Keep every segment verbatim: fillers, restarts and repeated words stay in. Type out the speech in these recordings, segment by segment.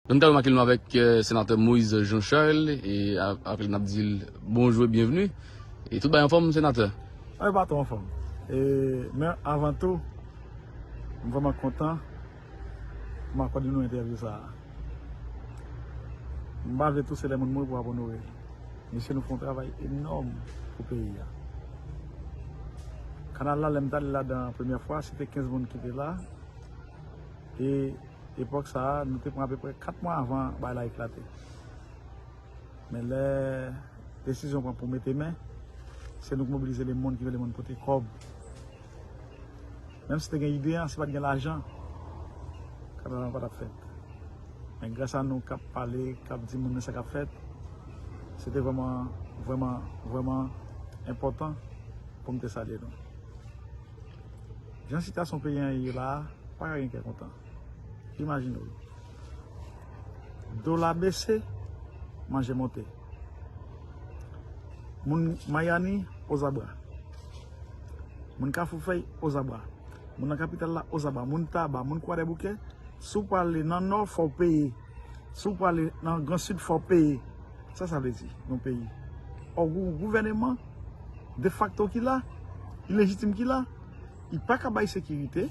Nou ta remake nou avèk, euh, senatè Moïse Jean Charles, e a- apre l n ap di l bonjou e byenvni. E tout bagay anfòm, senatè? Ay, pa twò anfòm. E, men avan tou, m vrèman kontan pou m akòde nou entèvyou sa a. M pa vle touse lè moun mouri pou ap onore. Mesye, nou fè yon travay enòm pou peyi a. Kanal la, lè m t ale ladan premyè fwa, se te kenz moun ki te la. E epòk sa a, nou te pran apeprè kat mwa avan bagay la eklate. Men lè desizyon pran pou mete men, se nou k mobilize lemonn ki vle lemonn pote kòb. Menm si te gen ide a, si pa t gen lajan, kanal la pa t ap fèt. Men gras a nou k ap pale, k ap di moun nan sa k ap fèt, se te vrèman, vrèman, vrèman enpòtan pou m te salye nou. Jan sitiyasyon peyi an ye la a, pa ka gen kè kontan. Imajine w. Dola bese, manje monte. Moun Mayani, ozabra. Moun Kafoufèy, ozabra. Moun nan kapital la, ozabra. Moun Taba, moun Kwadèboukè, si w prale nan Nò, fò w peye. Si w prale nan Gran Sid, fò w peye. Sa sa vle di, yon peyi? Yon gou- gouvèneman defakto ki la, ilejitim ki la, li pa ka bay sekirite,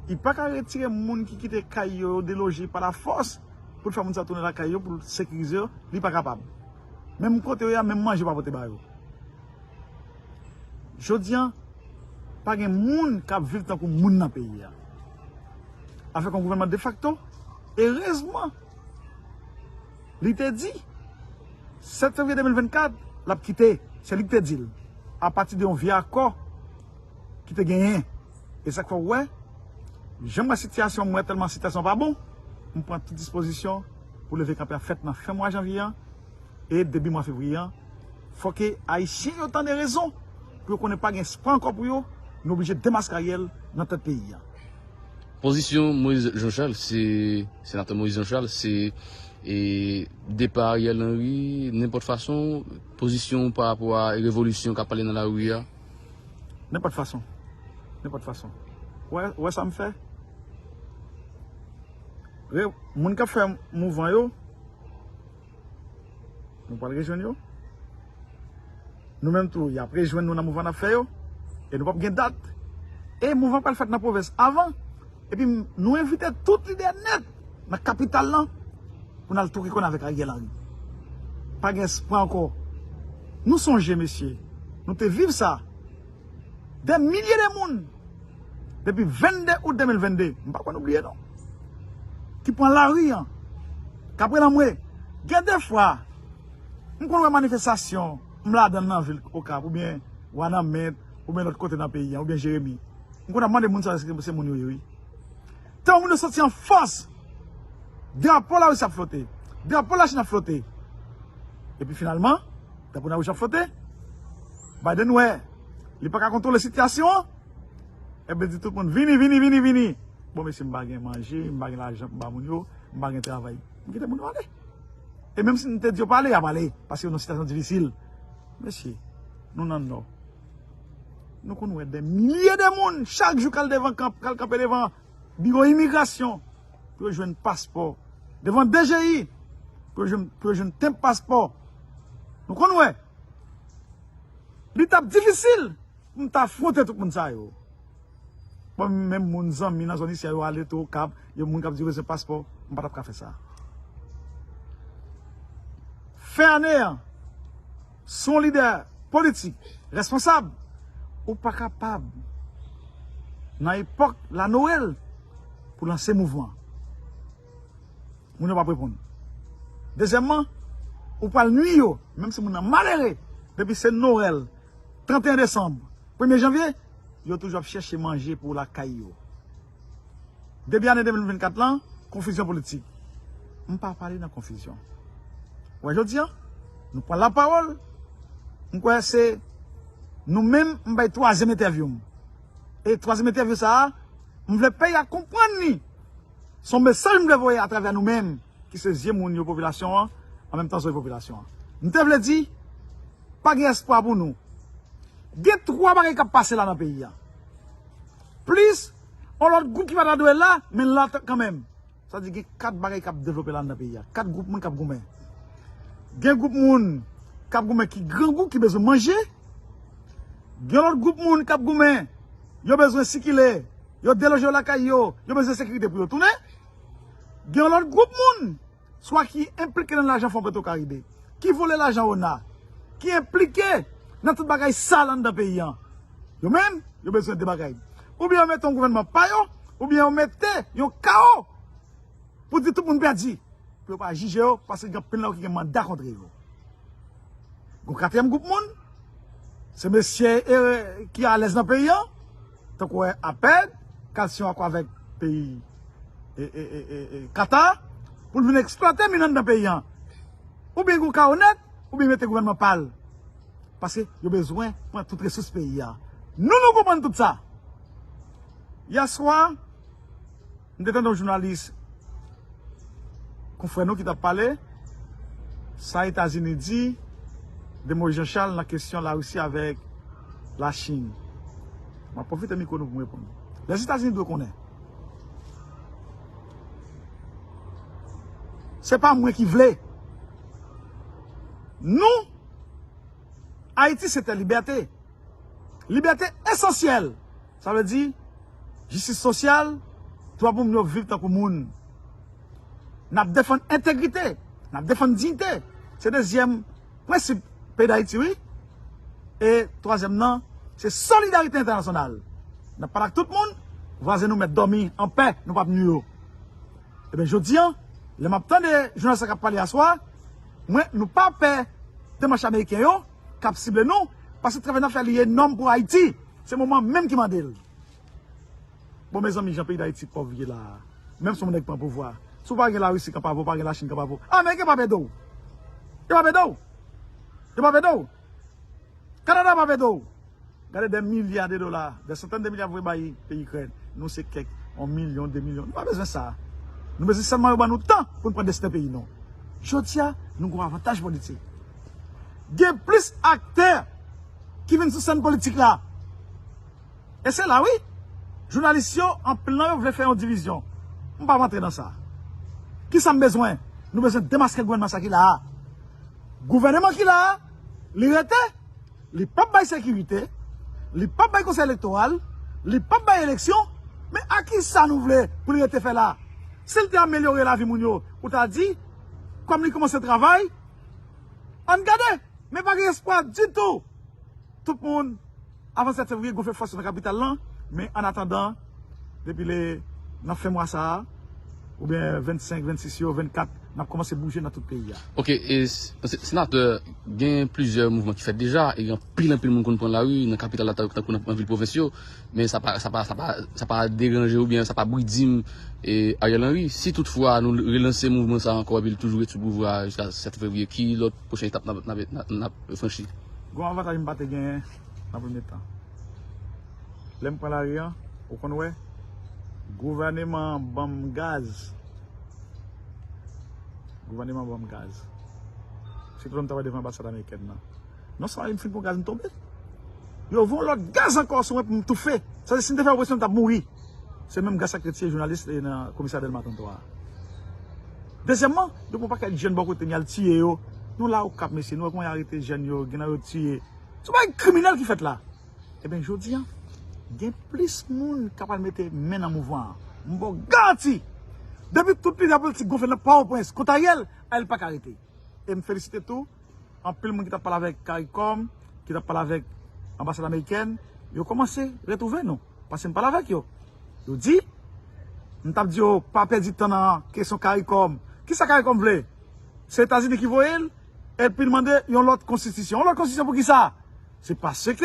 li pa ka retire moun ki kite kay yo, yo deloje pa lafòs, pou l fè moun sa tounen lakay yo, pou l sekirize yo, li pa kapab. Menm kote yo ye a, menm manje yo pa pote ba yo. Jodi a, pa gen moun k ap viv tankou moun nan peyi a. Avèk yon gouvènman defakto, erezman, li te di, sèt fevriye de mil vennkat, l ap kite. Se li ki te di l. Apati de yon vye akò ki te genyen. E sa k fè w wè, jan m wè sitiyasyon, m wè tèlman sitiyasyon pa bon, m pran tout dispozisyon pou leve kanpe a fèt nan fen mwa janvye an e debi mwa fevriye an. Fò ke Ayisyen yo tande rezon, pou yo konnen pa gen espwa ankò pou yo, nou oblije demaske Ariel nan tèt peyi a. Pozisyon Moïse Jean Charles, se, senatè Moïse Jean Charles, se, e, depa Ariel Henry, nenpòt fason, pozisyon pa rapò a revolisyon k ap pale nan lari a? Nenpòt fason. Nenpòt fason. Ou wè, ou wè sa m fè? Re- moun k ap fè mouvman yo, nou pral rejwenn yo. Nou menm tou, y ap rejwenn nou nan mouvman n ap fè yo. E nou p ap gen dat. E mouvman pral fèt nan pwovens avan. Epi m- nou envite tout lidè nèt nan kapital lan pou n al touke kòn avèk Ariel Henry. Pa gen espwa ankò. Nou sonje, mesye, nou te viv sa. Dè milye de moun, depi vennde out de mil vennde, m pa kwè nou bliye non, ki pran lari an, k ap rele anmwe. Gen de fwa, m konn wè manifestasyon, m ladan l nan vil Okap, oubyen Wanament, oubyen lòt kote nan peyi an, oubyen Jeremi. M konn ap mande moun sa yo si se moun yo ye, wi. Tan moun yo soti an fòs, drapo Larisi ap flote, drapo Lachin ap flote. Epi finalman, drapo Larisi ap flote, Biden wè, li pa ka kontwole sitiyasyon an, ebyen di tout moun, vini, vini, vini, vini. Bon, mesye, m pa gen manje, m pa gen lajan pou m ba moun yo, m pa gen travay. M kite moun yo ale. E menm si m te di yo pa ale, y ap ale, paske yo nan sitiyasyon difisil. Mesye, nou nan Nò. Nou konn wè dè milye de moun chak jou k al devan kanp, k al kanpe devan biwo imigrasyon pou yo jwenn paspò. Devan D G I pou yo jwenn, pou yo jwenn tenp paspò. Nou konn wè. Li t ap difisil pou m ta afwonte tout moun sa yo. Bon, menm moun zanmi nan zòn isi a yo ale tou Okap, yo moun k ap di yo bezwen paspò, m pa t ap ka fè sa. Fen ane an, si w lidè politik, responsab, ou pa kapab nan epòk la Nwèl pou lanse mouvman. Moun yo p ap reponn. Dezyèmman, ou pral nwi yo, menm si moun nan malere, depi se Nwèl, trannteyen desanm, premye janvye, yo toujou ap chèche manje pou lakay yo. Debi ane de mil vennkat lan, konfizyon politik. M pa pale nan konfizyon. Wè, jodi a, nou pran lapawòl. M kwè se nou menm, m bay twazyèm entèvyou m. E twazyèm entèvyou sa a, m vle peyi a konprann li. Se yon mesaj m vle voye atravè nou menm, ki se zye moun yo popilasyon an, an menm tan zòrèy popilasyon an. M te vle di, pa gen espwa pou nou. Gen twa bagay k ap pase la nan peyi a. Plis, yon lòt gwoup ki pa ta dwe la, men l la t- kanmenm. Sa di gen kat bagay k ap devlope la anndan peyi a. Kat gwoup moun k ap goumen. Gen gwoup moun k ap goumen ki grangou, ki bezwen manje. Gen lòt gwoup moun k ap goumen, yo bezwen sikile, yo deloje yo lakay yo, yo bezwen sekirite pou yo tounen. Gen lòt gwoup moun, swa ki enplike nan lajan Fon Petro Karibe, ki vole lajan ona, ki enplike nan tout bagay sal anndan peyi an. Yo menm, yo bezwen de bagay. Oubyen yo mete yon gouvènman pa yo, oubyen yo mete yon kawo pou di tout moun pèdi. Pou yo pa jije yo, paske gen anpil nan yo ki gen manda kont yo. Gon katriyèm gwoup moun, se mesye, eh, ki alèz nan peyi an, tankou wè APED, k al siyen akò avèk peyi, e, e, e, e, e, Kata, pou l vin eksplwate min anndan peyi an. Oubyen gon ka onèt, oubyen mete gouvènman pa l. Paske yo bezwen pran tout resous peyi a. Nou, nou konprann tout sa. Yèswa, m te tande yon jounalis, konfrè nou ki t ap pale, sa Etazini di de Moïse Jean Charles nan kesyon Larisi avèk Lachin. M ap pwofite mikwo nou pou m reponn. Lèzetazini dwe konnen. Se pa mwen ki vle. Nou, Ayiti se tè libète. Libète esansyèl. Sa vle di, jistis sosyal, dwa pou moun yo viv tankou moun. N ap defann entegrite, n ap defann diyite. Se dezyèm prensip peyi Dayiti, wi. E twazyèm nan, se solidarite entènasyonal. N ap pale ak tout moun, vwazen nou mèt dòmi anpè, nou p ap nwi yo. Ebyen, jodi a, lè m ap tande jounalis la k ap pale aswè a, mwen, nou pa pè demach ameriken yo k ap sible nou, paske travay n ap fè li enòm pou Ayiti. Se moman menm ki mande l. Bon, mezanmi, jan peyi Dayiti pòv ye la a, menm si yon nèg pran pouvwa, si w pa gen Larisi k ap avè w, w pa gen Lachin k ap avè w, Ameriken p ap ede w. Yo p ap ede w. Yo p ap ede w. Kanada p ap ede w. Gade dè milya de dola, dè santèn de milya pou bay peyi Ikrèn. Nou se kèk, yon milyon, de milyon. Nou pa bezwen sa. Nou bezwen sèlman yo ban nou tan pou n pran desten peyi nou. Jodi a, nou gen yon avantaj politik. Gen plis aktè ki vin sou sèn politik la. E se la, wi. Jounalis yo, anpil nan yo vle fè yon divizyon. M p ap antre nan sa. Kisa m bezwen? Nou bezwen demaske gouvènman sa ki la a. Gouvèneman ki la a, li rete, li p ap bay sekirite, li p ap bay konsèy elektoral, li p ap bay eleksyon, men a kisa nou vle pou li rete fè la? Si l te amelyore lavi moun yo, ou ta di, kòm li kòmanse travay, ann gade, men pa gen espwa ditou. Tout moun, avan sèt fevriye, gon fè fòs nan kapital lan, men annatandan, depi le, nan fen mwa sa a, oubyen vennsenk, vennsis yo, vennkat, n ap kòmanse bouje nan tout peyi a. Ok, e, s-, se-, senatè, gen plizyè mouvman ki fèt deja, e gen anpil, anpil moun konn pran lari nan kapital la, tankou nan, nan vil pwovens yo, men sa pa, sa pa, sa pa, sa pa deranje oubyen sa pa bridim, e, Ariel Henry. Si toutfwa nou relanse mouvman sa ankò, epi l toujou ret sou pouvwa a jiska sèt fevriye, ki lòt pwochen etap n ap, n ap, n ap, n ap franchi? Gon avantaj m pa te genyen nan premye tan. Lè m pran lari a, ou konn wè, gouvèneman an ban m gaz. Gouvèneman an ban m gaz. Se tou lè m travay devan anbasad amerikèn nan. Non sèlman m fin pran gaz, m tonbe. Yo voye yon lòt gaz ankò sou mwen pou m toufe. Sa vle di, si m te fè opresyon, m t ap mouri. Se menm gaz sa k te tiye jounalis e nan komisarya Dèlma trannntwa a. Dezyèmman, yo pran yon pakèt jèn bò kote m, y al tiye yo. Nou la Okap, mesye, nou wè kòman y arete jèn yo, gen nan yo tiye. Se yon bagay kriminèl ki fèt la. Ebyen, jodi a, gen plis moun k ap al mete men nan mouvman an. M ba w garanti, depi tout lidè politik gonfle nan Pòtoprens kont Ariel, Ariel pa ka rete. E m felisite tou anpil moun ki t ap pale avèk CARICOM, ki t ap pale avèk anbasad amerikèn, yo kòmanse retwouve nou. Paske m pale avèk yo. Yo di, m t ap di yo pa pèdi tan nan kesyon CARICOM. Kisa CARICOM vle? Se Etazini ki voye l, epi l mande yon lòt konstitisyon. Yon lòt konstitisyon pou kisa? Se paske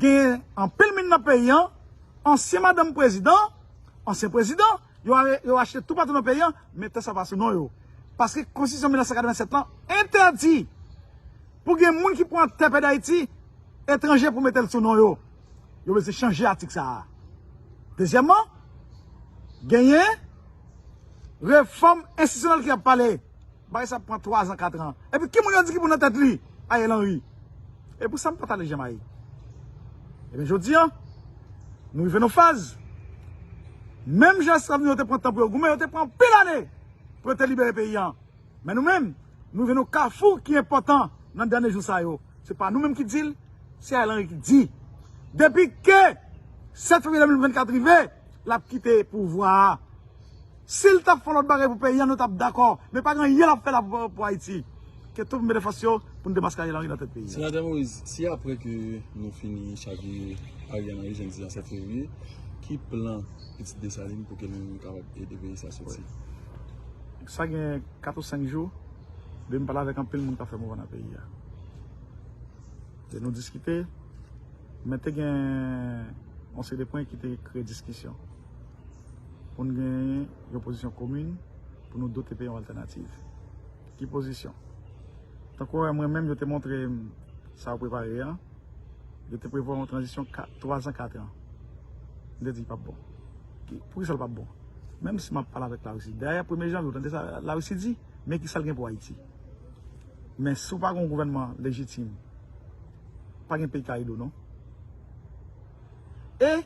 gen anpil min nan peyi an, ansyen madanm prezidan, ansyen prezidan, yo are-, yo achte toupatou nan peyi an, men tè sa pa sou non yo. Paske konstitisyon mil nèf san katrevennsèt lan entèdi pou gen moun ki pran tè peyi Dayiti, etranje pou mete l sou non yo. Yo bezwen chanje atik sa a. Dezyèmman, genyen refòm enstitisyonèl ki ap pale. Bagay sa ap pran twa zan, kat an. Epi ki moun yo di ki pou nan tèt li? Ariel Henry. E pou sa m pa t ale janm ale. Ebyen, jodi a, nou rive nan faz Menm jan esklav nou yo te pran tan pou yo goumen, yo te pran anpil ane pou yo te libere peyi a. Men nou menm, nou rive nan kafou ki enpòtan nan dènye jou sa yo. Se pa nou menm ki di l, se Ariel Henry ki di. Depi ke sèt fevriye de mil vennkat rive, l ap kite pouvwa a. Si l t ap fè lòt bagay pou peyi a, nou t ap dakò. Men pa gen anyen l ap fè la pou, pou Ayiti. Ke tout moun mete fòs yo pou n demaske Ariel Henry nan tèt peyi a. Senatè Moïse, si apre ke nou fini chaje Ariel Henry, jan n di, nan sèt fevriye, ki plan Pitit Desalin pou ke nou kapab ede peyi sa soti? Sa gen kat ou senk jou, depi m pale avèk anpil moun k ap fè mouvman nan peyi a. E nou diskite, men te gen yon seri de pwen ki te kreye diskisyon. Pou n gen yon pozisyon komin, pou nou dote peyi yon altènativ. Ki pozisyon? Tankou w wè mwen menm, yo te montre m sa yo prepare an, yo te prevwa yon tranzisyon ka-, twa zan, kat an. M te di, "P ap bon." Ki, poukisa l p ap bon? Menm si m ap pale avèk Larisi. Dayè, premye janvye, ou tande sa Larisi di? Men kisa l gen pou Ayiti? Men si w pa gen yon gouvènman lejitim, pa gen peyi k ka ede w, non. E,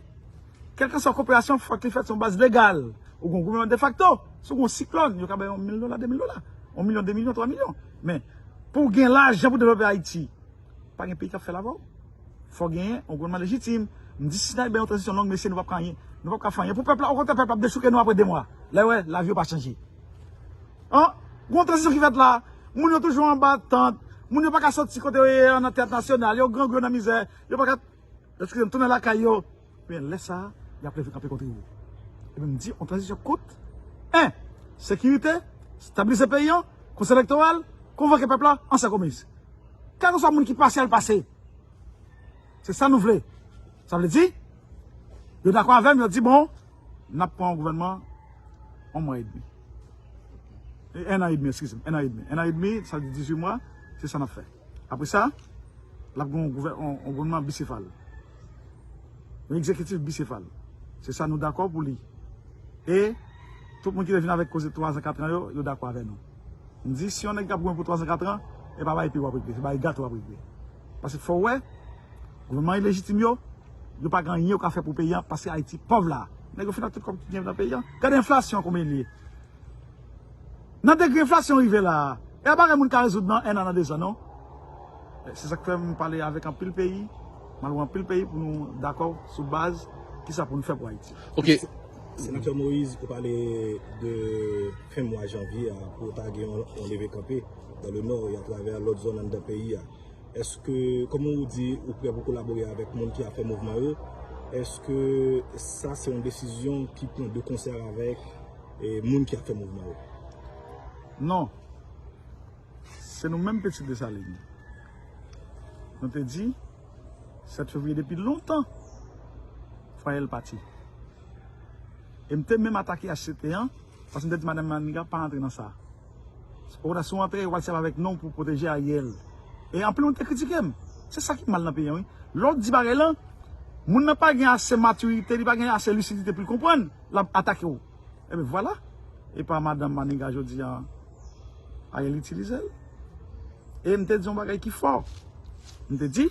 kèlkanswa koperasyon, fòk li fèt sou yon baz legal. Ou gen yon gouvènman defakto, si w gen yon siklòn, yo ka bay yon mil dola, de mil dola. Yon milyon, de milyon, twa milyon. Men, pou w gen lajan pou devlope Ayiti, pa gen peyi k ap fè l avè w. Fò genyen yon gouvènman lejitim. M di, si n al bay yon tranzisyon long, mesye, nou p ap ka anyen. Nou p ap ka fè anyen pou pèp la. Okontrè, pèp la ap dechouke nou apre de mwa. Lè w wè, lavi yo pa chanje. An, gon tranzisyon ki fèt la. Moun yo toujou anba tant. Moun yo pa ka soti kote yo ye an nan teyat nasyonal. Yo grangou, yo nan mizè. Yo pa ka, eskize m, tounen lakay yo. Men lè sa a, y ap leve kanpe kont ou. Epi m di, yon tranzisyon kout. En, sekirite, stabilize peyi an, konsèy elektoral, konvoke pèp la, ansyen komis. Kèlkanswa moun ki pase, al pase. Se sa nou vle. Sa vle di, yo dakò avè m, yo di, "Bon, n ap pran yon gouvènman yon mwa edmi." E, en an edmi, eskize m, en an edmi. En an edmi, sa vle di dizuit mwa, se sa n ap fè. Apre sa, l ap gen yon gouvè-, yon, yon gouvènman bisefal. Yon egzekitif bisefal. Se sa nou dakò pou li. E tout moun ki te vin avèk koze twa zan, kat an yo, yo dakò avè nou. M di, si yon nèg k ap goumen pou twa zan, kat an, e pa bay pi w ap regle, se bay gato w ap regle. Paske fò w wè, gouvènman ilejitim yo, yo pa gen anyen yo ka fè pou peyi a, paske Ayiti pòv la. Nèg yo fin ak tout kòb ki gen nan peyi a. Gade enflasyon kòman li ye. Nan degre enflasyon rive la a, e pa bagay moun ka rezoud nan en an, nan de zan, non. Se sa k fè m pale avèk anpil peyi, m al wè anpil peyi pou nou dakò sou baz kisa pou nou fè pou Ayiti. Ok. Senatè Moïse, ou pale de fen mwa janvye a, pou ta gen yon, yon leve kanpe dans le Nord e atravè lòt zòn anndan peyi a. Èske, kòman ou di, ou prè pou kolabore avèk moun ki ap fè mouvman yo? Èske sa se yon desizyon ki pran de konsè avèk, e, moun ki ap fè mouvman yo? Non. Se nou menm Pitit Desalin. Nou te di, sèt fevriye depi lontan, fò Ariel pati. E m te menm atake H C T an, paske m te di Madanm Maniga pa antre nan sa. Ou ta sou antre, w al sèvi avèk non pou pwoteje Ariel. E anpil moun te kritike m. Se sa ki mal nan peyi an, wi. Lè w di bagay lan, moun nan pa gen ase matirite, li pa gen ase lisidite pou l konprann, l ap atake w. Ebyen, vwala. E pa Madanm Maniga jodi a, Ariel itilize l. E m te di yon bagay ki fò. M te di,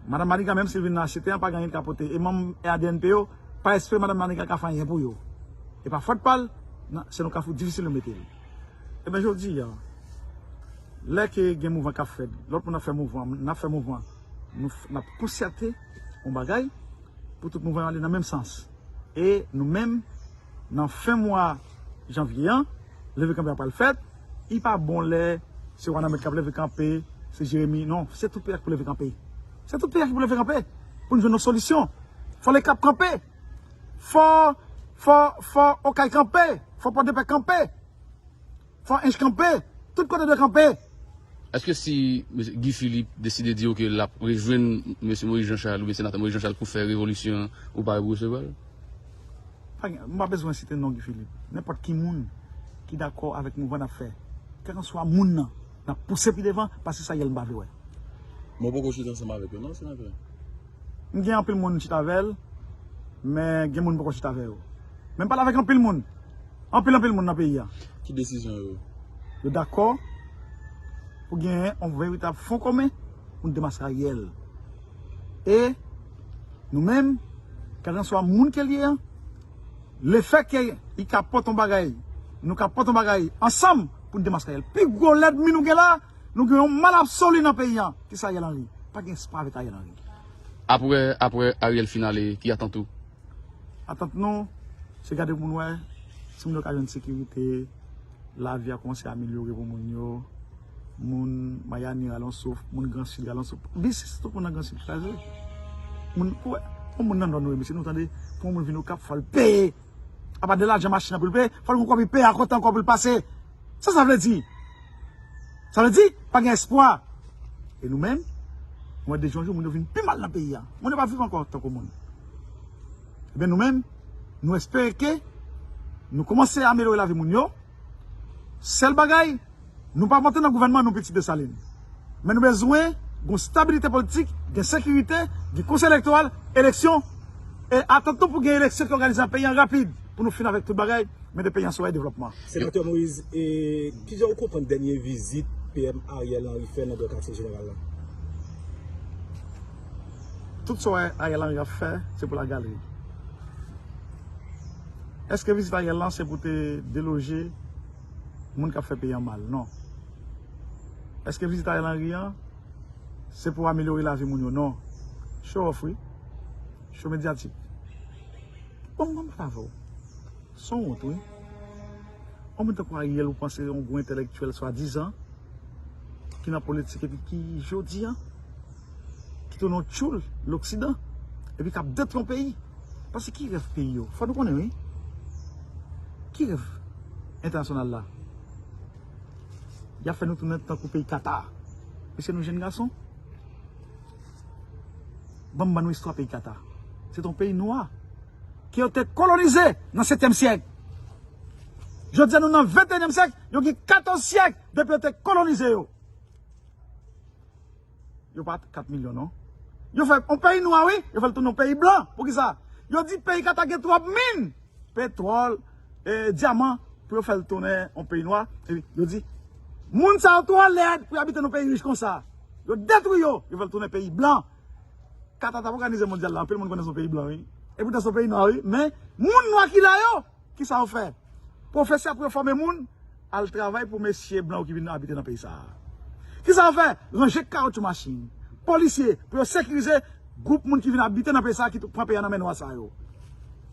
Madanm Maniga, menm si l vin nan H C T an, pa gen anyen l ka pote. E manm A D N P yo, pa espere Madanm Maniga ka fè anyen pou yo. E pa fòt pa l, nan, se nan kafou difisil yo mete l. Ebyen, jodi a, lè ke gen mouvman k ap fèt, lòt moun ap fè mouvman, n ap fè mouvman, nou f-, n ap konsyate yon bagay pou tout mouvman yo ale nan menm sans. E nou menm, nan fen mwa janvye an, leve kanpe a pral fèt. Li pa bon lè se Wanament k ap leve kanpe, se Jeremi. Non, se tout peyi a ki pou leve kanpe. Se tout peyi a ki pou leve kanpe. Pou n jwenn yon solisyon. Fò Lekap kanpe. Fò, fò, fò Okay kanpe. Fò Pòdepè kanpe. Fò Ench kanpe. Tout kote dwe kanpe. Èske si mesye Guy Philippe deside di, ok, l ap rejwenn mesye Moïse Jean Charles oubyen senatè Moïse Jean Charles pou fè revolisyon an, ou pare pou resevwa l? Pa gen, m pa bezwen site non Guy Philippe. Nenpòt ki moun ki dakò avèk mouvman n ap fè, kèlkanswa moun nan, n ap pouse pi devan, paske sa Ariel m pa vle wè. Men w poko chita ansanm avèk yo, non, senatè? M gen anpil moun m chita avè l, men gen moun m poko chita avè yo. Men m pale avèk anpil moun. Anpil, anpil moun nan peyi a. Ki desizyon yo? Yo dakò pou genyen yon veritab fon komen pou n demaske Ariel. E nou menm, kèlkanswa moun ke l ye an, Lefètke li ka pote yon bagay, nou ka pote yon bagay ansanm pou n demaske Ariel. Pi gwo lènmi nou gen la, nou gen yon mal absoli nan peyi a, ki se Ariel Henry. Pa gen espwa avèk Ariel Henry. Apre, apre Ariel fin ale, ki atant ou? Atant nou, se gade pou n wè si moun yo ka jwenn sekirite, lavi a kòmanse amelyore pou moun yo. Moun Miami rale yon souf, moun Gran Sid rale yon souf. Biznis tout moun nan Gran Sid kraze. Moun, ou wè, yon moun nan Nò nou ye, mesye, nou tande, pou yon moun vin Okap, fò l peye. Apa de lajan machin nan pou l peye, fò l gen kòb li peye akote ankò pou l pase. Sa sa vle di? Sa vle di, pa gen espwa. E nou menm, nou wè de jou an jou, moun yo vin pi mal nan peyi a. Moun yo pa viv ankò tankou moun. Ebyen nou menm, nou espere ke nou kòmanse amelyore lavi moun yo. Sèl bagay, nou pa monte nan gouvènman nou piti Desalin. Men nou bezwen gen stabilite politik, gen sekirite, gen konsèy elektoral, eleksyon, e atant nou pou gen eleksyon ki òganize nan peyi an rapid pou nou fin avèk tout bagay, mete peyi an sou rèy devlòpman. Senatè Moïse, e, kijan ou konprann dènye vizit P M Ariel Henry fè nan Gran Katye Jeneral la? Tout sa w wè Ariel Henry ap fè, se pou lagalri. Èske vizit Ariel lan se pou te deloje moun k ap fè peyi an mal? Non. Èske vizit Ariel Henry an se pou amelyore lavi moun yo? Non. Show off wi. Show medyatik. Bon, mwen pale avè w. Se yon wont wi. Yon moun tankou Ariel ou panse yon gwo entèlektyèl swadizan ki nan politik epi ki jodi a ki tounen yon tchoul loksidan epi k ap detwi yon peyi. Paske ki rèv peyi yo? Fò nou konnen wi. Ki rèv entènasyonal la? Y ap fè nou tounen tankou peyi Kata. Mesye nou jenn gason. Ban m ban nou istwa peyi Kata. Se te yon peyi nwa ke yo te kolonize nan setyèm syèk. Jodi a nou nan venteyinyèm syèk, yo gen katòz syèk depi yo te kolonize yo. Yo pa kat milyon non. Yo fè yon peyi nwa wi, yo fè l tounen yon peyi blan. Poukisa? Yo di peyi Kata gen twòp min, petwòl, e, dyaman, pou yo fè l tounen yon peyi nwa. Epi yo di moun sa yo twò lèd pou y abite nan peyi rich konsa. Yo detwi yo, yo fè l tounen peyi blan. Kata t ap òganize mondyal la, anpil moun konnen se yon peyi blan wi. Epoutan se yon peyi nwa wi, men moun nwa ki la yo, kisa yo fè? Pwofesè pou yo fòme moun, al travay pou mesye blan yo ki vin abite nan peyi sa a. Kisa yo fè? Ranje kawotchou machin, polisye pou yo sekirize gwoup moun ki vin abite nan peyi sa a ki pran peyi a nan men nwa sa yo.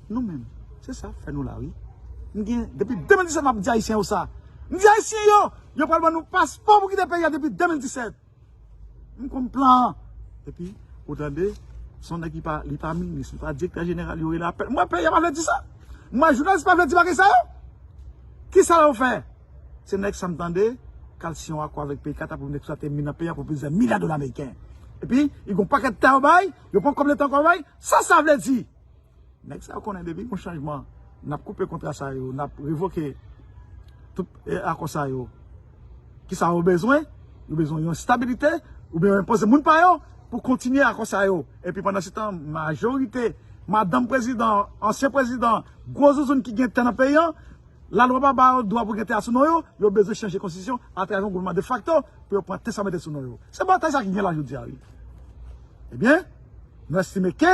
Nou menm, se sa fè nou la wi. M gen, depi de mil disèt m ap di ayisyen yo sa. M di ayisyen yo, yo pral ban nou paspò pou kite peyi a depi de mil disèt. M konn plan an. Epi, ou tande, se yon nèg ki pa, li pa minis, li pa direktè jeneral, yo rele apèl. Mwen, peyi a pa vle di sa. Mwen, jounalis pa vle di bagay sa yo. Kisa yo fè? Se nèg sa m tande, k al siyen yon akò avèk peyi Kata pou vin eksplwate min nan peyi a pou plizyè milya dola ameriken. Epi, li gen yon pakèt tè yo bay, yo pran kòb leta ankò yo bay. Sa sa vle di? Nèg sa yo konnen depi gon chanjman, n ap koupe kontra sa yo, n ap revoke tout e, akò sa yo. Kisa yo bezwen? Yo bezwen yon estabilite, oubyen yo enpoze moun pa yo pou kontinye akò sa yo. Epi pandansetan, majorite, madanm prezidan, ansyen prezidan, gwo zouzoun ki gen tè nan peyi an, lalwa pa ba yo dwa pou gen tè a sou non yo, yo bezwen chanje konstitisyon atravè yon gouvènman defakto pou yo pran tè sa mete sou non yo. Se batay sa ki gen la jodi a wi. Ebyen, nou estime ke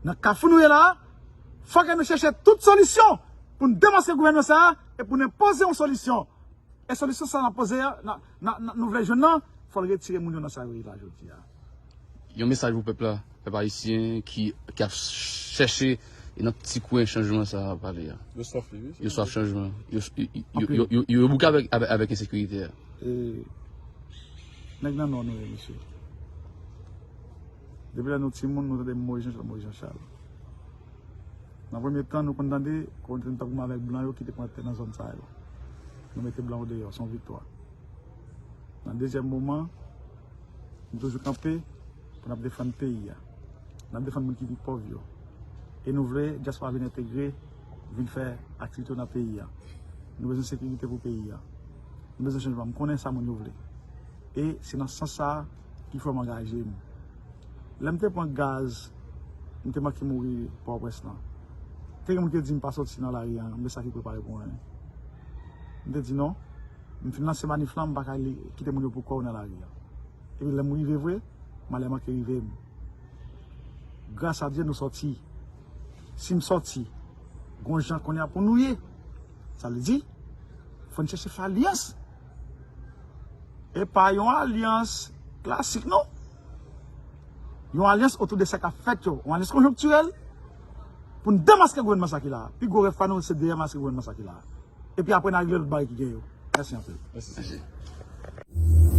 nan kafou nou ye la a, fòk nou chèche tout solisyon pou n demanse gouvènman sa a e pou n enpoze yon solisyon. E solisyon sa a n ap poze a, n ap, n ap, n ap, nou vle jwenn nan, fò l retire moun yo nan sa yo ye la jodi a. Yon mesaj pou pèp la, pèp ayisyen ki, ki ap chèche nan ti kwen chanjman sa a pale a. Yo swaf li wi. Yo swaf chanjman. Yo, yo, yo, yo, yo, yo bouke avèk, avèk, avèk ensekirite a. E, nèg nan Nò nou ye, mesye. Depi lè nou timoun, nou tande Moyiz Janchal, Moyiz Janchal. Nan premye tan, nou konn tande, konn tande tankou m avèk blan yo ki te pran tè nan zòn sa yo. Nou mete blan yo deyò, se yon viktwa. Nan dezyèm moman, nou toujou kanpe pou n ap defann peyi a. N ap defann moun ki pi pòv yo. E nou vle dyaspora vin entegre, vin fè aktivite yo nan peyi a. Nou bezwen sekirite pou peyi a. Nou bezwen chanjman. M konnen sa moun yo vle. E se nan sans sa a ki fè m angaje m. Lè m te pran gaz, m te manke mouri Pòtoprens lan. Te gen moun ki te di m pa soti nan lari a, men sa ki prepare pou mwen. M te di non. M fin lanse manif lan, m pa ka li- kite moun yo pou kò yo nan lari a. Epi lè m rive vre, malè manke rive m. Gras a Dye nou sòti. Si m sòti, Gon jan kounye a pou nou ye. Sa vle di, fò n chèche fè alyans. E pa yon alyans klasik, non. Yon alyans otou de sa k ap fèt yo. Yon alyans konjonktirèl pou n demaske gouvènman sa ki la a. Pi gwo rèv pa nou, se demaske gouvènman sa ki la a. Epi apre, n a regle lòt bagay ki gen yo. Mèsi anpil. Mèsi.